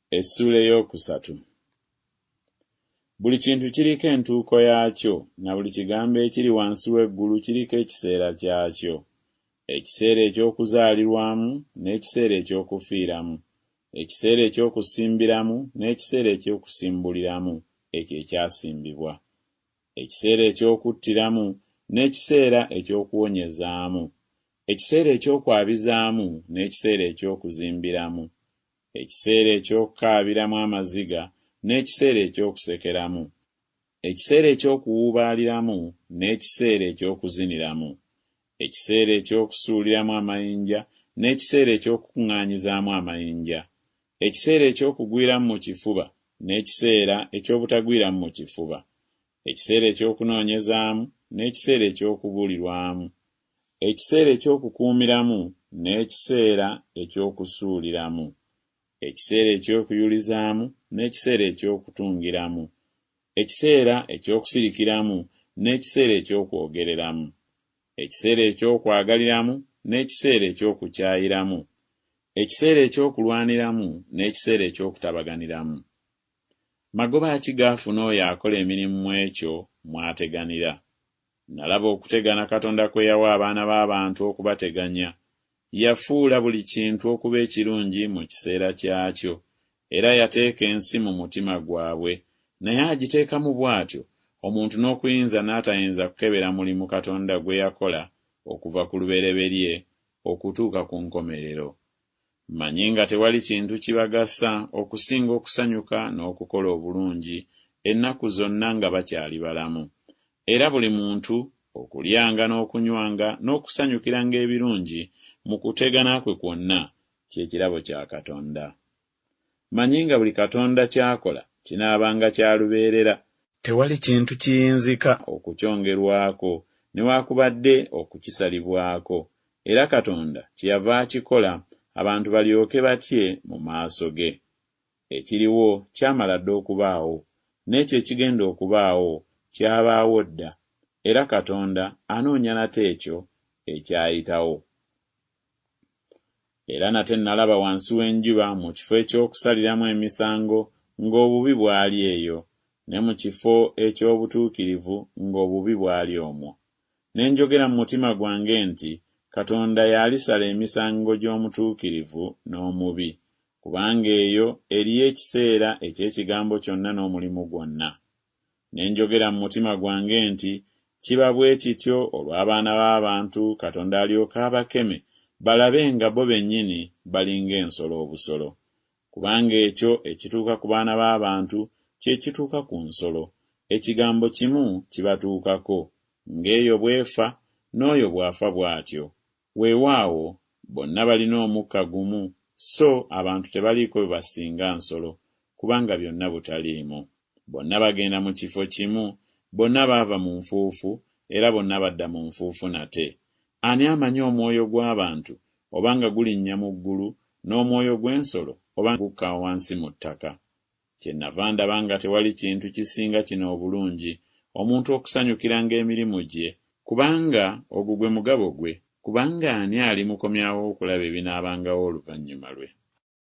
Essuula ey'okusatu. Buli kintu kiriko entuuko yaakyo, na buli kigambo ekiri wansi w'eggulu kiriko ekiseera kyakyo. Ekiseera eky'okuzaalirwamu n'ekiseera eky'okufiiramu, ekiseera eky'okusimbiramu n'ekiseera eky'okusimbuliramu ekyo ekyasimbibwa, ekiseera eky'okuttiramu n'ekiseera eky'okuwonyezaamu, ekiseera eky'okwabizaamu n'ekiseera eky'okuzimbiramu, ekiseera eky'okukaabiramu amaziga n'ekiseera eky'okusekeramu, ekiseera eky'okuwuubaaliramu n'ekiseera eky'okuziniramu, ekiseera eky'okusuuliramu amayinja n'ekiseera eky'okukuŋŋaanyizaamu amayinja, ekiseera eky'okugwiramu mu kifuba n'ekiseera eky'obutagwiramu mu kifuba, ekiseera eky'okunoonyezaamu n'ekiseera eky'okubulirwamu, ekiseera eky'okukuumiramu n'ekiseera eky'okusuuliramu, ekiseera eky'okuyulizaamu n'ekiseera eky'okutungiramu, ekiseera eky'okusirikiramu n'ekiseera eky'okwogereramu, ekiseera eky'okwagaliramu n'ekiseera eky'okukyayiramu, ekiseera eky'okulwaniramu n'ekiseera eky'okutabaganiramu. Magoba ki g'afuna oyo akola emirimu mu ekyo mw'ateganira? Nalaba okutegana Katonda kwe yawa abaana b'abantu okubateganya. Yafuula buli kintu okuba ekirungi mu kiseera kyakyo, era yateeka ensi mu mutima gwabwe, naye agiteekamu bw'atyo omuntu n'okuyinza n'atayinza kukebera mulimu Katonda gwe yakola okuva ku lubereberye okutuuka ku nkomerero. Mmanyi nga tewali kintu kibagasa okusinga okusanyuka n'okukola obulungi ennaku zonna nga bakyali balamu. Era buli muntu okulyanga n'okunywanga n'okusanyukiranga ebirungi mu kutegana kwe kwonna kye kirabo kya Katonda. Mmanyi nga buli Katonda ky'akola kinaabanga kya lubeerera, tewali kintu kiyinzika okukyongerwako newakubadde okukisalibwako, era Katonda kyeyava akikola abantu balyoke batye mu maaso ge. Ekiriwo kyamala dda okubaawo, n'ekyo ekigenda okubaawo kyabaawo dda, era Katonda anoonya nate ekyo ekyayitawo. Era nate nalaba wansi w'enjuba mu kifo eky'okusaliramu emisango ng'obubi bwali eyo, ne mu kifo eky'obutuukirivu ng'obubi bwali omwo. Ne njogera mu mutima gwange nti Katonda y'alisala emisango gy'omutuukirivu n'omubi, kubanga eyo eriyo ekiseera eky'ekigambo kyonna n'omulimu gwonna. Ne njogera mu mutima gwange nti Kiba bwe kityo olw'abaana b'abantu Katonda alyoke abakeme balabe nga bo bennyini bali ng'ensolo obusolo. Kubanga ekyo ekituuka ku baana b'abantu kye kituuka ku nsolo, ekigambo kimu kibatuukako, ng'eyo bw'efa, n'oyo bw'afa bw'atyo. Weewaawo, bonna balina omukka gumu, so abantu tebaliiko bwe basinga nsolo, kubanga byonna butaliimu. Bonna bagenda mu kifo kimu, bonna baava mu nfuufu, era bonna badda mu nfuufu nate. Ani amanyi omwoyo gw'abantu, oba nga gulinnya mu ggulu, n'omwoyo gw'ensolo, oba gukka wansi mu ttaka? Kyennava ndaba nga tewali kintu kisinga kino obulungi, omuntu okusanyukiranga emirimu gye, kubanga ogwo gwe mugabo gwe, kubanga ani alimukomyawo okulaba ebinaabangawo oluvannyuma lwe?